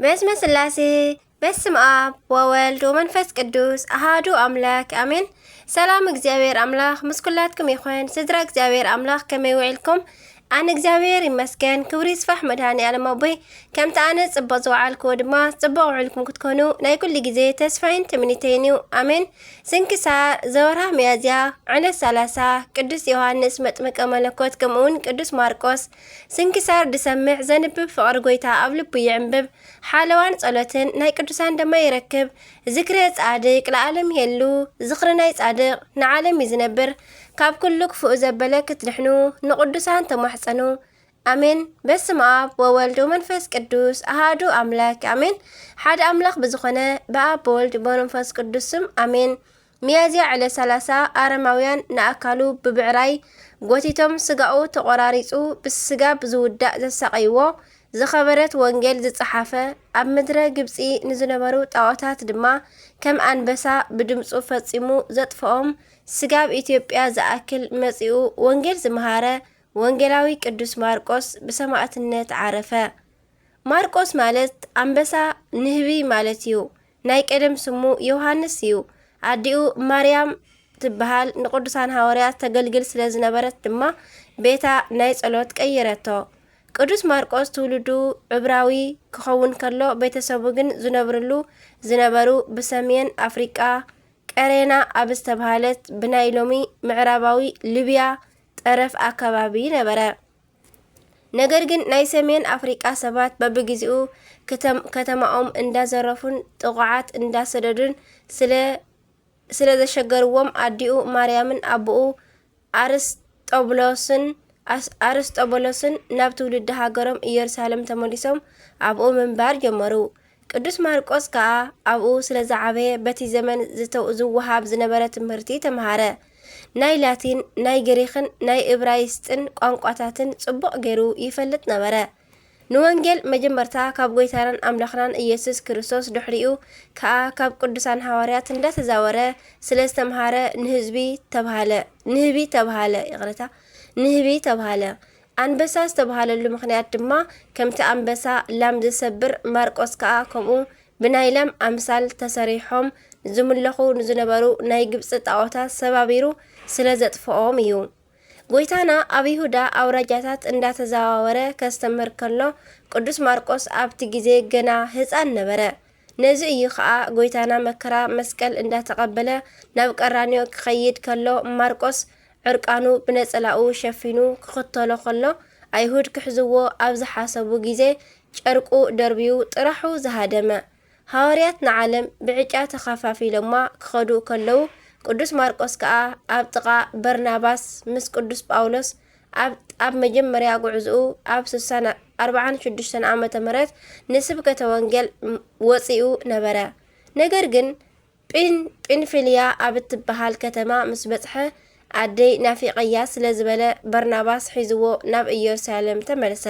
በስመ ስላሴ፣ በስም ኣብ ወወልድ ወመንፈስ ቅዱስ ኣሃዱ ኣምላክ ኣሜን። ሰላም እግዚኣብሔር ኣምላክ ምስ ኩላትኩም ይኹን። ስድራ እግዚኣብሔር ኣምላክ ከመይ ውዒልኩም? ኣነ እግዚኣብሔር ይመስገን፣ ክብሪ ይስፋሕ መድኃኔ ዓለም ኣቦይ። ከምቲ ኣነ ጽቡቕ ዝወዓልክዎ ድማ ጽቡቕ ውዒልኩም ክትኮኑ ናይ ኩሉ ግዜ ተስፋይን ትምኒተይን እዩ። ኣሜን። ስንክሳር ዘወርሃ ሚያዝያ ዕለት ሰላሳ ቅዱስ ዮሃንስ መጥምቀ መለኮት ከምኡውን ቅዱስ ማርቆስ። ስንክሳር ድሰምዕ ዘንብብ ፍቕሪ ጎይታ ኣብ ልቡ ይዕንብብ። ሓለዋን ጸሎትን ናይ ቅዱሳን ደማ ይረክብ። ዝክረ ጻድቅ ለዓለም ይሄሉ። ዝኽሪ ናይ ጻድቅ ንዓለም እዩ ዝነብር። ካብ ኩሉ ክፉእ ዘበለ ክትድሕኑ ንቅዱሳን ተማሕጸኑ። ኣሜን። በስመ ኣብ ወወልድ ወመንፈስ ቅዱስ ኣሃዱ ኣምላክ ኣሜን። ሓደ ኣምላኽ ብዝኾነ ብኣብ ብወልድ ብመንፈስ ቅዱስ ስም ኣሜን። ሚያዝያ ዕለት ሰላሳ ኣረማውያን ንኣካሉ ብብዕራይ ጎቲቶም ስጋኡ ተቖራሪጹ ብስጋብ ዝውዳእ ዘሳቐይዎ ዝኸበረት ወንጌል ዝጸሓፈ፣ ኣብ ምድረ ግብጺ ንዝነበሩ ጣዖታት ድማ ከም ኣንበሳ ብድምጹ ፈጺሙ ዘጥፍኦም፣ ስጋብ ኢትዮጵያ ዝኣክል መጺኡ ወንጌል ዝመሃረ፣ ወንጌላዊ ቅዱስ ማርቆስ ብሰማእትነት ዓረፈ። ማርቆስ ማለት ኣንበሳ ንህቢ ማለት እዩ። ናይ ቀደም ስሙ ዮሃንስ እዩ። ኣዲኡ ማርያም ትበሃል ንቅዱሳን ሃዋርያት ተገልግል ስለ ዝነበረት ድማ ቤታ ናይ ጸሎት ቀይረቶ። ቅዱስ ማርቆስ ትውልዱ ዕብራዊ ክኸውን ከሎ ቤተሰቡ ግን ዝነብርሉ ዝነበሩ ብሰሜን ኣፍሪቃ ቀሬና ኣብ ዝተብሃለት ብናይ ሎሚ ምዕራባዊ ሊብያ ጠረፍ ኣከባቢ ነበረ። ነገር ግን ናይ ሰሜን ኣፍሪቃ ሰባት በብግዜኡ ከተም- ከተማኦም እንዳዘረፉን ጥቑዓት እንዳሰደዱን ስለ ስለ ዘሸገርዎም ኣዲኡ ማርያምን ኣቦኡ ኣርስጦብሎስን ኣስ- ኣርስጦብሎስን ናብ ትውልዲ ሃገሮም ኢየሩሳሌም ተመሊሶም ኣብኡ ምንባር ጀመሩ። ቅዱስ ማርቆስ ከኣ ኣብኡ ስለ ዝዓበየ በቲ ዘመን ዝተ- ዝወሃብ ዝነበረ ትምህርቲ ተምሃረ። ናይ ላቲን፣ ናይ ግሪኽን ናይ እብራይስጥን ቋንቋታትን ጽቡቕ ገይሩ ይፈልጥ ነበረ። ንወንጌል መጀመርታ ካብ ጐይታናን ኣምላኽናን ኢየሱስ ክርስቶስ ድሕሪኡ ከኣ ካብ ቅዱሳን ሃዋርያት እንዳተዛወረ ስለ ዝተምሃረ ንህዝቢ ተብሃለ ንህቢ ተብሃለ ይቕረታ ንህቢ ተብሃለ። ኣንበሳ ዝተብሃለሉ ምኽንያት ድማ ከምቲ ኣንበሳ ላም ዝሰብር ማርቆስ ከኣ ከምኡ ብናይ ላም ኣምሳል ተሰሪሖም ዝምለኹ ንዝነበሩ ናይ ግብጺ ጣዖታት ሰባቢሩ ስለ ዘጥፍኦም እዩ። ጐይታና ኣብ ይሁዳ ኣውራጃታት እንዳተዘዋወረ ከስተምህር ከሎ ቅዱስ ማርቆስ ኣብቲ ግዜ ገና ህጻን ነበረ። ነዚ እዩ ኸኣ ጐይታና መከራ መስቀል እንዳተቐበለ ናብ ቀራንዮ ክኸይድ ከሎ ማርቆስ ዕርቃኑ ብነጸላኡ ሸፊኑ ክኽተሎ ከሎ ኣይሁድ ክሕዝዎ ኣብ ዝሓሰቡ ግዜ ጨርቁ ደርብዩ ጥራሑ ዝሃደመ። ሃዋርያት ንዓለም ብዕጫ ተኸፋፊሎማ ክኸዱ ከለዉ ቅዱስ ማርቆስ ከኣ ኣብ ጥቓ በርናባስ ምስ ቅዱስ ጳውሎስ ኣብ ኣብ መጀመርያ ጉዕዝኡ ኣብ ስሳን ኣርብዓን ሽዱሽተን ዓመተ ምህረት ንስብከተ ወንጌል ወጺኡ ነበረ። ነገር ግን ጲን ጲንፍልያ ኣብ እትበሃል ከተማ ምስ በጽሐ ኣደይ ናፊቐያ ስለ ዝበለ በርናባስ ሒዝዎ ናብ ኢየሩሳሌም ተመልሰ።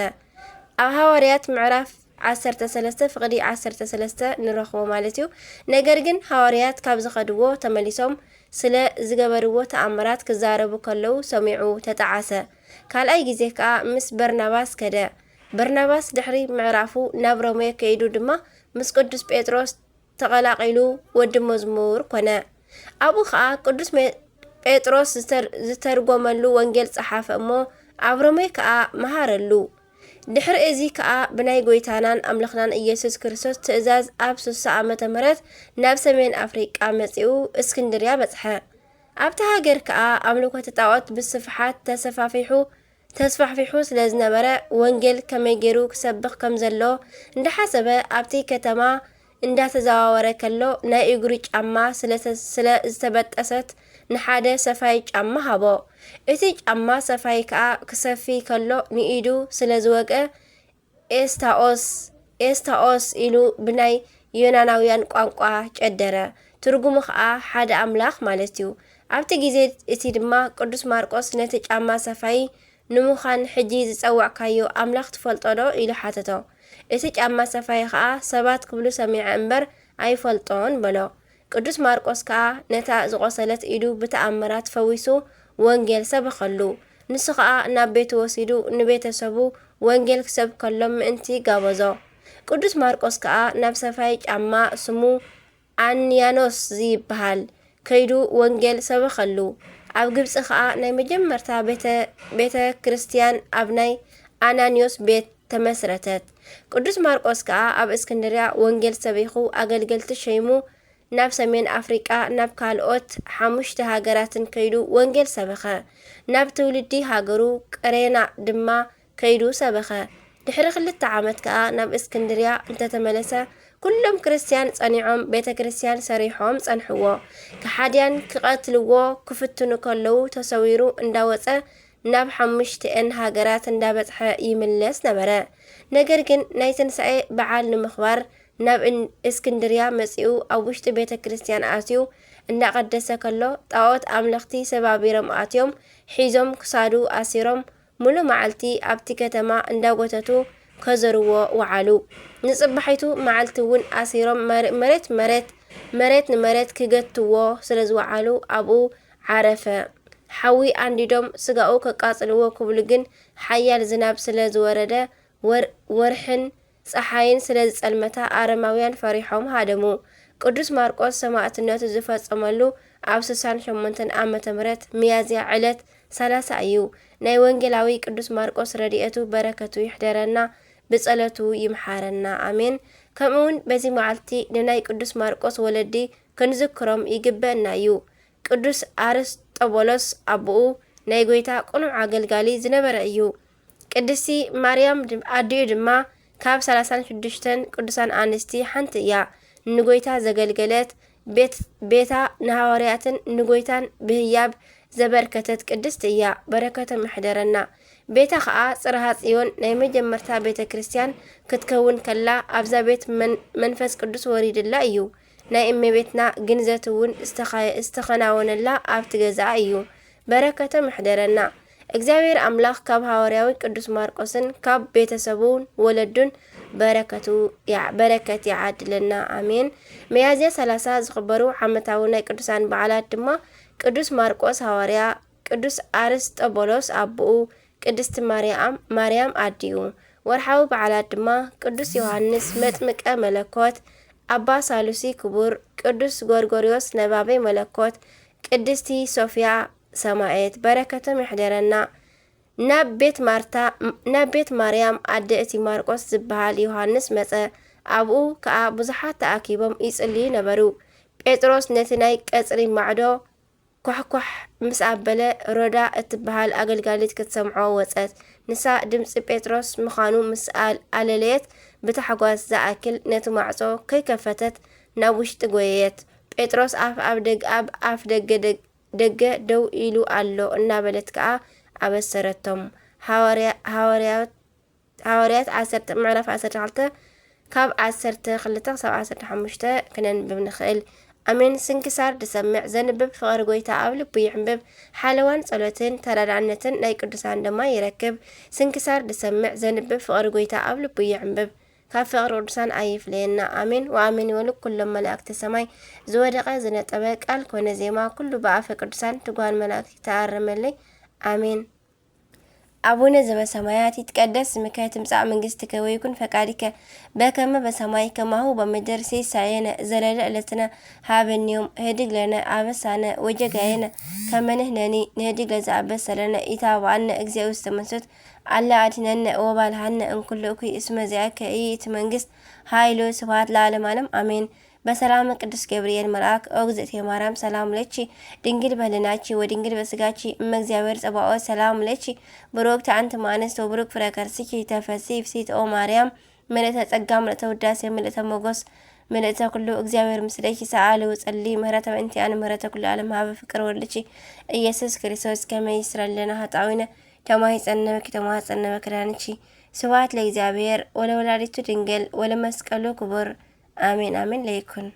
ኣብ ሃዋርያት ምዕራፍ ዓሰርተ ሰለስተ ፍቕዲ ዓሰርተ ሰለስተ ንረኽቦ ማለት እዩ። ነገር ግን ሃዋርያት ካብ ዝኸድዎ ተመሊሶም ስለ ዝገበርዎ ተኣምራት ክዛረቡ ከለዉ ሰሚዑ ተጠዓሰ። ካልኣይ ግዜ ከኣ ምስ በርናባስ ከደ። በርናባስ ድሕሪ ምዕራፉ ናብ ሮሜ ከይዱ ድማ ምስ ቅዱስ ጴጥሮስ ተቐላቒሉ ወዲ መዝሙር ኮነ። ኣብኡ ኸኣ ቅዱስ ሜ- ጴጥሮስ ዝተር- ዝተርጎመሉ ወንጌል ጸሓፈ እሞ ኣብ ሮሜ ከኣ መሃረሉ። ድሕሪ እዚ ከኣ ብናይ ጐይታናን ኣምላኽናን ኢየሱስ ክርስቶስ ትእዛዝ ኣብ ስሳ ዓመተ ምህረት ናብ ሰሜን ኣፍሪቃ መጺኡ እስክንድርያ በጽሐ። ኣብቲ ሃገር ከኣ ኣምልኮተ ጣዖት ብስፍሓት ተሰፋፊሑ ተስፋሕፊሑ ስለ ዝነበረ ወንጌል ከመይ ገይሩ ክሰብኽ ከም ዘለዎ እንዳሓሰበ ኣብቲ ከተማ እንዳተዘዋወረ ከሎ ናይ እግሩ ጫማ ስለ ስለ ዝተበጠሰት ንሓደ ሰፋይ ጫማ ሃቦ። እቲ ጫማ ሰፋይ ከኣ ክሰፊ ከሎ ንኢዱ ስለ ዝወግአ ኤስታኦስ ኤስታኦስ ኢሉ ብናይ ዮናናውያን ቋንቋ ጨደረ። ትርጉሙ ኸኣ ሓደ ኣምላኽ ማለት እዩ። ኣብቲ ግዜ እቲ ድማ ቅዱስ ማርቆስ ነቲ ጫማ ሰፋይ ንምዃን ሕጂ ዝጸዋዕካዮ ኣምላኽ ትፈልጦ ዶ? ኢሉ ሓተቶ። እቲ ጫማ ሰፋይ ኸኣ ሰባት ክብሉ ሰሚዐ እምበር ኣይፈልጦን በሎ። ቅዱስ ማርቆስ ከኣ ነታ ዝቖሰለት ኢዱ ብተኣምራት ፈዊሱ ወንጌል ሰበኸሉ። ንሱ ኸኣ ናብ ቤቱ ወሲዱ ንቤተሰቡ ወንጌል ክሰብከሎም ምእንቲ ጋበዞ። ቅዱስ ማርቆስ ከኣ ናብ ሰፋይ ጫማ ስሙ ኣንያኖስ ዝይበሃል ከይዱ ወንጌል ሰበኸሉ። ኣብ ግብጺ ከኣ ናይ መጀመርታ ቤተ ክርስቲያን ኣብ ናይ ኣናንዮስ ቤት ተመስረተት። ቅዱስ ማርቆስ ከኣ ኣብ እስክንድርያ ወንጌል ሰቢኹ ኣገልገልቲ ሸይሙ ናብ ሰሜን ኣፍሪቃ ናብ ካልኦት ሓሙሽተ ሃገራትን ከይዱ ወንጌል ሰበኸ። ናብ ትውልዲ ሃገሩ ቀሬና ድማ ከይዱ ሰበኸ። ድሕሪ ክልተ ዓመት ከኣ ናብ እስክንድርያ እንተተመለሰ ኩሎም ክርስትያን ጸኒዖም ቤተ ክርስትያን ሰሪሖም ጸንሕዎ። ከሓድያን ክቐትልዎ ክፍትኑ ከለዉ ተሰዊሩ እንዳወጸ ናብ ሓሙሽተኤን ሃገራት እንዳበጽሐ ይምለስ ነበረ። ነገር ግን ናይ ትንሳኤ በዓል ንምኽባር ናብ እስክንድርያ መጺኡ ኣብ ውሽጢ ቤተ ክርስትያን ኣትዩ እንዳቐደሰ ከሎ ጣዖት ኣምለኽቲ ሰባቢሮም ኣትዮም ሒዞም ክሳዱ ኣሲሮም ሙሉ መዓልቲ ኣብቲ ከተማ እንዳጎተቱ ከዘርዎ ወዓሉ። ንጽባሒቱ መዓልቲ እውን ኣሲሮም መሬት መሬት መሬት ንመሬት ክገትዎ ስለ ዝወዓሉ ኣብኡ ዓረፈ። ሓዊ ኣንዲዶም ስጋኡ ከቃጽልዎ ክብሉ ግን ሓያል ዝናብ ስለ ዝወረደ ወርሕን ጸሓይን ስለ ዝጸልመታ ኣረማውያን ፈሪሖም ሃደሙ። ቅዱስ ማርቆስ ሰማእትነቱ ዝፈጸመሉ ኣብ ስሳን ሸሞንተን ዓመተ ምህረት ሚያዝያ ዕለት ሰላሳ እዩ። ናይ ወንጌላዊ ቅዱስ ማርቆስ ረድኤቱ በረከቱ ይሕደረና ብጸሎቱ ይምሓረና ኣሜን። ከምኡውን በዚ መዓልቲ ንናይ ቅዱስ ማርቆስ ወለዲ ክንዝክሮም ይግበአና እዩ። ቅዱስ ኣርስጦቦሎስ ኣቦኡ ናይ ጐይታ ቅኑዕ ኣገልጋሊ ዝነበረ እዩ። ቅድስቲ ማርያም ኣዲኡ ድማ ካብ ሰላሳን ሽዱሽተን ቅዱሳን ኣንስቲ ሓንቲ እያ። ንጐይታ ዘገልገለት፣ ቤታ ንሃዋርያትን ንጐይታን ብህያብ ዘበርከተት ቅድስቲ እያ። በረከቶም ይሕደረና። ቤታ ኸኣ ጽርሃ ጽዮን ናይ መጀመርታ ቤተ ክርስቲያን ክትከውን ከላ ኣብዛ ቤት መንፈስ ቅዱስ ወሪድላ እዩ። ናይ እመቤትና ግንዘት እውን ዝተኸናወነላ ኣብቲ ገዛኣ እዩ። በረከቶም ይሕደረና። እግዚኣብሔር ኣምላኽ ካብ ሃዋርያዊ ቅዱስ ማርቆስን ካብ ቤተሰቡን ወለዱን በረከቱ በረከት ይዓድለና ኣሜን። መያዝያ ሰላሳ ዝኽበሩ ዓመታዊ ናይ ቅዱሳን በዓላት ድማ ቅዱስ ማርቆስ ሃዋርያ፣ ቅዱስ ኣርስጦቦሎስ ኣቦኡ፣ ቅድስቲ ማርያም ኣዲኡ። ወርሓዊ በዓላት ድማ ቅዱስ ዮሃንስ መጥምቀ መለኮት፣ ኣባ ሳሉሲ ክቡር፣ ቅዱስ ጎርጎርዮስ ነባቤ መለኮት፣ ቅድስቲ ሶፍያ ሰማኤት በረከቶም ይሕደረና። ናብ ቤት ማርታ ናብ ቤት ማርያም ኣደ እቲ ማርቆስ ዝበሃል ዮሃንስ መጸ። ኣብኡ ከኣ ብዙሓት ተኣኪቦም ይጽልዩ ነበሩ። ጴጥሮስ ነቲ ናይ ቀጽሪ ማዕዶ ኳሕኳሕ ምስ ኣበለ ሮዳ እትበሃል ኣገልጋሊት ክትሰምዖ ወጸት። ንሳ ድምጺ ጴጥሮስ ምዃኑ ምስ ኣለለየት ብታሕጓስ ዝኣክል ነቲ ማዕጾ ከይከፈተት ናብ ውሽጢ ጎየየት። ጴጥሮስ ኣፍ ኣብ ደግ ኣብ ኣፍ ደገ ደግ ደገ ደው ኢሉ ኣሎ እናበለት ከኣ ኣበሰረቶም። ሃዋርያት ዓሰርተ ምዕራፍ ዓሰርተ ክልተ ካብ ዓሰርተ ክልተ ክሳብ ዓሰርተ ሓሙሽተ ክነንብብ ንኽእል። ኣሜን። ስንክሳር ድሰምዕ ዘንብብ ፍቕሪ ጎይታ ኣብ ልቡ ይዕንብብ። ሓለዋን ጸሎትን ተራዳእነትን ናይ ቅዱሳን ድማ ይረክብ። ስንክሳር ድሰምዕ ዘንብብ ፍቕሪ ጎይታ ኣብ ልቡ ይዕንብብ። ካብ ፍቕሪ ቅዱሳን ኣይፍለየና። ኣሜን ወኣሜን ይበሉ ኩሎም መላእክተ ሰማይ። ዝወደቐ ዝነጠበ ቃል ኮነ ዜማ ኩሉ ብኣፈ ቅዱሳን ትጉሃን መላእክት ይተኣረመለይ። ኣሜን። ኣቡነ ዘበሰማያት ይትቀደስ ስምከ ትምጻእ መንግስትከ ወይኩን ፈቃድከ በከመ በሰማይ ከማሁ በምድር ሲሳየነ ዘለለ ዕለትነ ሃበኒ ዮም ህድግ ለነ አበሳነ ወጀጋየነ ከመ ንሕነኒ ንህድግ ለዘአበሰ ለነ ኢታብአነ እግዚኦ ውስተ መንሱት አላ አድህነነ ወባልሃነ እምኩሉ እኩይ እስመ ዚአከ ይእቲ መንግስት ኃይሉ ስብሐት ለዓለመ ዓለም አሜን። በሰላም ቅዱስ ገብርኤል መልአክ ኦ እግዝእትየ ማርያም ሰላም ለኪ ድንግል በህልናኪ ወድንግል በስጋኪ እመ እግዚአብሔር ጸባኦት ሰላም ለኪ ብሩክት አንቲ እምአንስት ወብሩክ ፍሬ ከርስኪ ተፈሲ ፍሲት ኦ ማርያም ምልእተ ጸጋ ምልእተ ውዳሴ ምልእተ ሞጎስ ምልእተ ኩሉ እግዚኣብሔር ምስሌኪ ሰአሊ ወጸሊ ምህረተ በእንቲአን ምህረተ ኩሉ ዓለም ሃበ ፍቅር ወልድኪ ኢየሱስ ክርስቶስ ከመ ይስረለነ ኃጣዊነ ተማሂጸነ በኪ ተማጸነ በክዳንኪ ስብሐት ለእግዚአብሔር ወለወላዲቱ ድንግል ወለመስቀሉ ክቡር አሜን አሜን ለይኩን።